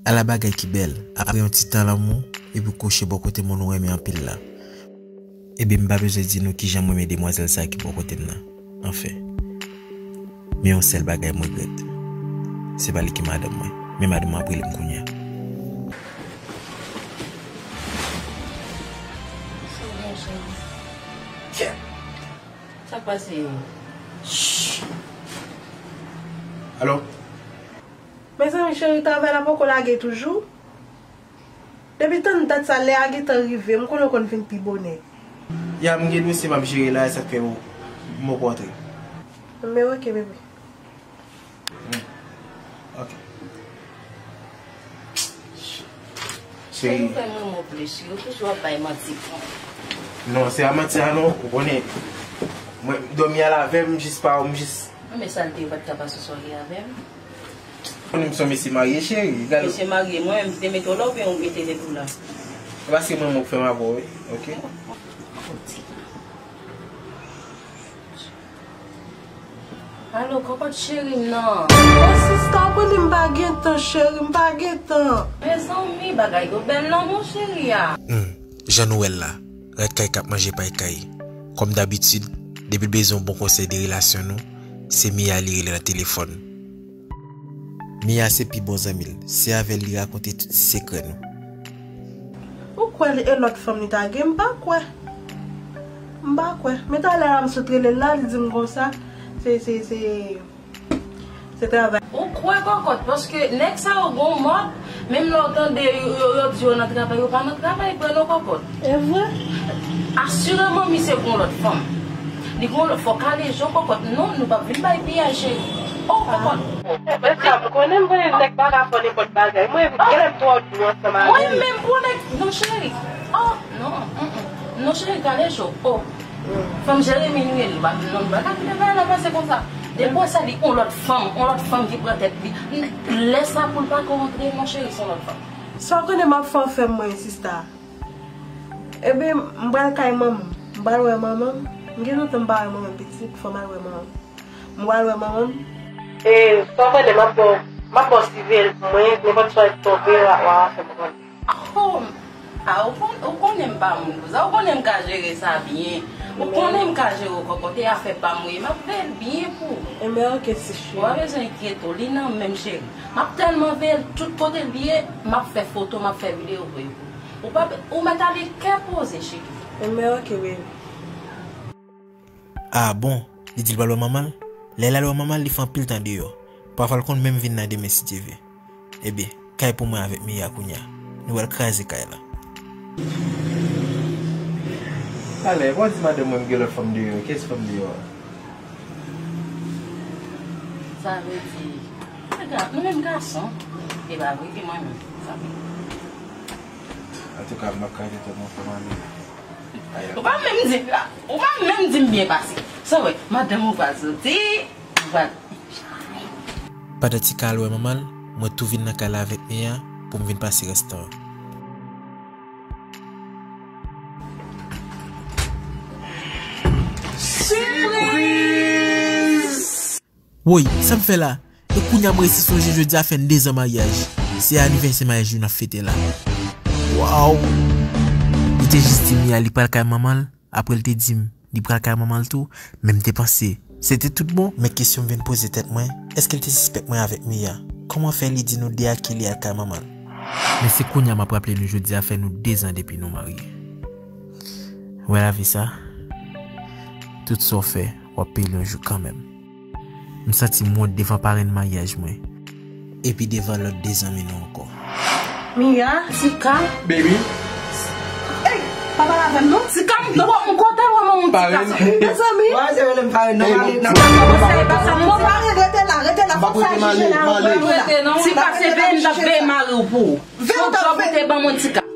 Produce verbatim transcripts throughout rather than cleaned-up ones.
Ala bagay ki bèl, apre yon ti tan lanmou, epi w kouche bò kote moun ou renmen anpil la. Ebyen, m pa bezwen di nou kijan m renmen demwazèl sa ki bò kote m nan. Anfen, men yon sèl bagay m regrèt. Se pa li ki madanm mwen. Men madanm mwen ap rele m kounye a. Sa k pase? Alo? Mezanmi, cheri, travay la poko lage toujou? Depi tann dat sa, lè a gentan rive, m konnen w konn vin pi bonè. Ya, m gen dosye m ap jere la, e sa k fè m, m poko antre. Men ok, bebe. Hmm. Ok. Cheri. Fè nou fè mwen mò plis, yo toujou ap bay manti pran. Non, se a manti a non, ou konnen. Mwen, m dòmi al avè m, jis pa, m jis. Non, men sa l te yo pa t ka pase sòri avè m. Konnen m se yon mesye marye, cheri. Gade. Mesye marye, mwen menm, m te mete w la oubyen ou mete tèt ou la? E paske mwen, mwen k fè m avè w, wi. Ok. Alo, kòkòt cheri m nan. O sista, ou konnen m pa gen tan, cheri, m pa gen tan. Mezanmi, bagay yo bèl nan non cheri a. Hmm, jan nou wè l la, rèd kay k ap manje pay kay. Kòm dabitid, depi l bezwen yon bon konsèy de relasyon nou, se Mia li rele nan telefòn. Mia se pi bon zanmi l, se avè l li rakonte tout sekrè nou. Ou kwè li e lòt fanm li ta gen? M pa kwè. M pa kwè. Men talè a m sot rele l la, li di m konsa, se, se, se, se travay. Ou kwè kòkòt, paske nèg sa yo gon mòd, menm lè w tande yo, yo, yo di yo nan travay, yo pa nan travay vre non kòkòt. E vre? Asireman misye gon lòt fanm. Li gon lòt, fò kale je w kòkòt. Non, nou p ap vin bay piyay cheri. O kòkòt. Mezanmi, konnen m konnen nèg pa ka fè nenpòt bagay. Mwen, genlè m twò dou ansanm avè l. Mwen menm pou nèg, non cheri. O, non, mm, mm. Non cheri, kale je w. O. Fò m jere minwi l, non, m pa ka kite bagay la pase konsa. Depi w wè sa, li on lòt fanm, on lòt fanm ki pran tèt li. Lè sa pou l pa ka rantre, mon cheri, se on lòt fanm. Sa w konnen m ap fè w fè m mwen, sista. Ebyen, m pral kay manman m. M pral wè manman m. M gen lontan m pa wè manman m pitit, fò m al wè manman m. M pral wè manman m. E, fò konnen m ap ba w, m ap ba w siveye l pou mwen, nenpòt sa w tonbe, w a, w a fè m konnen. Oh, a, ou kon-, ou konnen m pa moun konsa, ou konnen m ka jere sa byen. Ou konnen m ka jere w kòkòt, e afè pa m wi, m ap veye l byen pou ou. Enben, ok, ti cheri. Ou pa bezwen enkyete w, li nan men m, cheri. M ap tèlman veye l tout kote l ye, m ap fè foto, m ap fè videyo voye pou ou. Ou pa, ou mèt ale kè poze, cheri. Enben, ok, baby. Ah bon, li di l pral wè manman l? Lè l al wè manman l, li fè anpil tan deyò. Pafwa l konn menm vin nan demen si Dye vle. Ebyen, kay pou mwen avèk Mia kounye a. Nou pral kraze kay la. Talè, w a di madanm mwen m gen lòt fanm deyò. Kiyès fanm deyò a? Sa vle di, nou menm gason, e pa vre ke mwen menm. Sa vle di. Antouka, m ap kraze tèt mwen pou m ale. Ou pa menm di, ou pa menm di m byen pase. Sa w wè, madanm ou pral soti, ou pral. Pandan Tika al wè manman l, mwen tou vin nan kay la avèk Mia pou m vin pase rès tan an. Sipriz! Woy, sa m fè la? E kounye a m resi sonje jodi a fè n dezan maryaj. Se anivèsè maryaj nou n ap fete la. Waw! Li te jis di Mia li pral kay manman l, apre l te di m li pral kay manman l tou, men m te panse se te tout bon. Men kesyon m vin poze tèt mwen, èske l te sispèk mwen avèk Mia? Kòman fè li di nou de a ke li al kay manman l? Men se kounye a m ap raple nou jodi a fè nou dezan depi nou marye. Wè lavi sa, tout sa w fè, w ap peye l yon jou kanmenm. M santi m wont devan parenn maryaj mwen. Epi devan lòt de zanmi nou ankò. Mia, Tika. Baby. Ey, pa pale avè m non. Tika, m, m kontan wè manman Tika. Parenn. Mezanmi. Wè, se rele m parenn non, male nan. Tika, se pa sa, non, parenn, rete la, rete la, fòk sa jije la, rete la. Tika, se veye m t ap veye mari w pou ou. Fòk sa w te ban mwen Tika.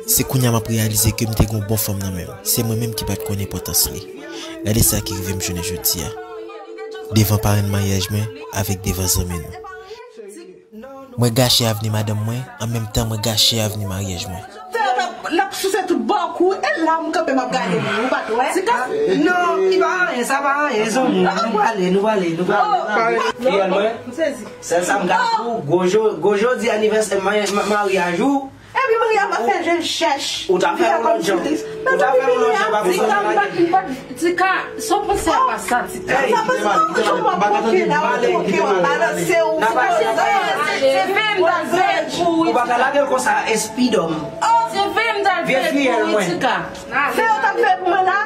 Se kounye a m ap reyalize ke m te gen yon bon fanm nan men m. Se mwen menm ki pa t konn enpòtans li. Gade sa ki rive m jounen jodi a. Devan parenn maryaj mwen, avèk devan zanmi nou. Mwen gache avni madanm mwen, an menm tan mwen gache avni maryaj mwen. L ap, l ap souse tout bò kou, e l M kanpe, m ap gade li, ou pa t wè? Tika. Non, li pa anyen, sa pa anyen, zanmi. Nou prale, nou prale, nou prale. Fiyèl mwen, sèl sa m ka di w, gwo jo-, gwo jodi anivèsè, ma-, ma-, maryaj ou. Epi Maria va fè je chèch. Ou ta fè yon lòt jan. Ou ta fè yon lòt jan, pa pou sa. Tika, sa w panse a pa sa, Tika? Sa panse a yon jan w ap moke la, w ap moke, w ap balanse, w. Se veye m t al veye l pou ou, Tika. Ou pa ka lage l konsa, espidòm. Se veye m t al veye l pou ou, Tika. Se yo t ap veye pou mwen la.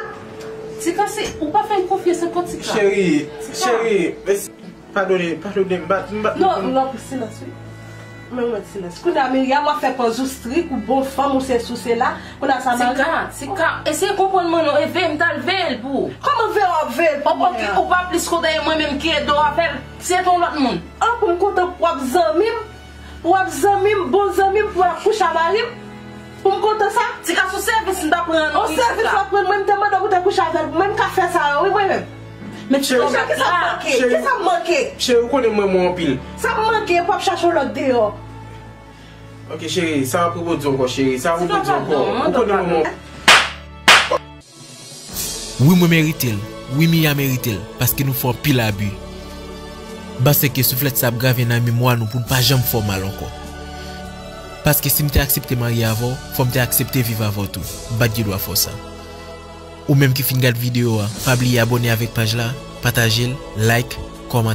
Tika, se, ou pa fè m konfyans ankò, Tika. Cheri, cheri, padone, padone, m pa, m pa. Non, non, silans, wi. Mwen, mwen, silans. Kounye a, Miriam, w ap fè pòz ou strik, ou bon fanm, ou sesi, ou sela. Kounye a, sa mari. Tika, Tika, eseye konprann mwen non, e veye m t al veye l pou ou. Kòman veye w ap veye l pou mwen? Ou pa plis kontan e mwen menm ki ede w avè l, se t on lòt moun. An, pou m kontan w ap zanmi m, w ap zanmi m, bon zanmi m, pou w ap kouche a mari m, pou m kontan sa? Tika, se yon sèvis m t ap rann ou, wi, Tika. On sèvis w ap rann mwen, m te mande w pou w te kouche avè l pou mwen, m ka fè sa yo, wi, mwen menm. Men Tika, kisa m manke? Kisa m manke? Cheri, ou konnen m renmen w anpil. Sa m manke, pou w ap chache yon lòt deyò. Ok, cheri, sa w ap repwodui ankò, cheri. Sa w ap repwodui ankò. Ou konnen m renmen w. Wi, mwen merite l. Wi, Mia merite l. Paske nou fè anpil abi. M panse ke souflèt sa ap grave nan memwa nou pou n pa janm fè w mal ankò. Paske si m te aksepte marye avè w, fò m te aksepte viv avè w tou. M pa t gen dwa fè w sa. Ou menm ki fin gad videyo a, pa bliye abòne avèk paj la, pataje l, like, kòmante.